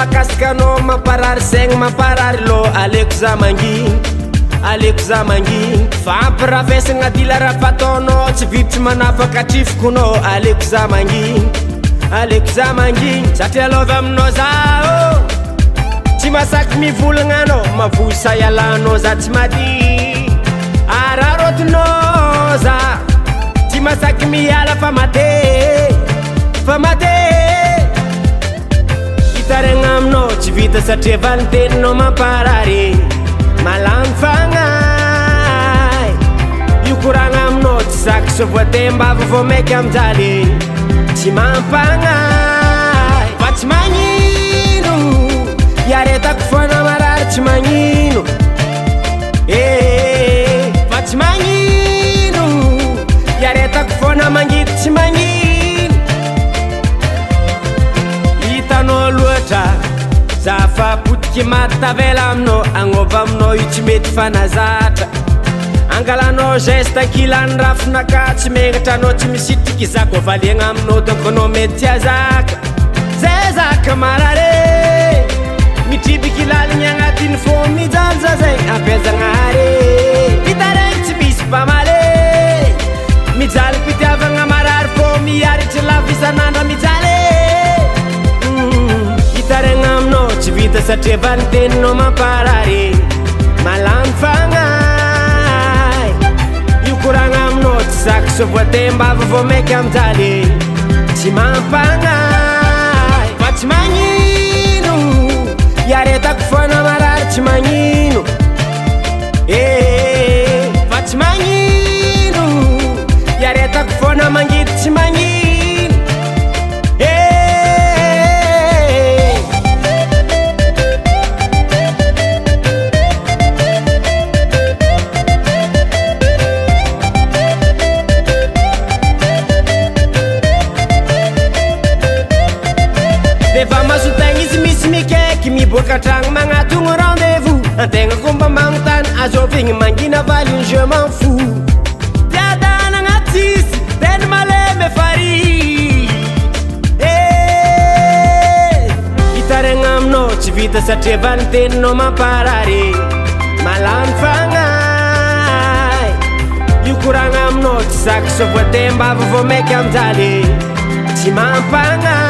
Mahakasika anao mamparary saigny mamparary loha. Aleoko za mangigny, aleoko za mangigny. Fampirafesagna dila raha fataonao, tsy vita tsy manafaka trifokonao. Aleoko za mangigny, aleoko za mangigny. Satria love aminao za ô, tsy masaky mivolagna anao. Mavosa ialanao za tsy mady, ararotinao za. Tsy masaky miala fa mate, fa mate. Hitaraigna aminao tsy vita satria valinteninao mamparary. Malamy fagnahy io koragna aminao tsy saky so voatembava vao maiky aminjaly. Tsy mampagnahy fa tsy magnino, iaretako foana marary tsy magnino. Eh, fa tsy magnino, iaretako foana mangidy tsy magnino. Hitanao loatra za fa potiky maty tavela aminao. Agnova aminao io tsy mety fanazatra. Angalanao geste ankilany rafinaka, tsy megnatra anao tsy misitriky za koa valiagna aminao donc anao mety tsy azaka. Zay zaka marare mitribiky laligny agnatin'ny fô mijaly za zay ampiazagnahary. Hitaregny tsy misy mpamale, mijaly pitiavagna marary fô miaritry lava isan'andro mijaly. Hitaregna aminao tsy vita satria valinteninao mamparary. Malamy fagnahy io koragna aminao tsy saky so voatembava vao maiky aminjaly. Tsy mampagnahy fa tsy magnino, iaretako foana marary tsy magnino. Eh, fa tsy magnino, iaretako foana mangidy tsy magnino. Eh. Rehefa mason-tegna izy misy mikaiky, miboaka an-tragno magnatogno rendez-vous. Antegna koa mba magnontany azovigny mangina valiny je m'en fous. Tiadanagna tsisy teny malemy faritry. Eh, hitaraigna aminao tsy vita satria valinteninao mamparary. Malamy fagnahy io koragna aminao tsy saky so voatembava vao maiky aminjaly. Tsy mampagnahy.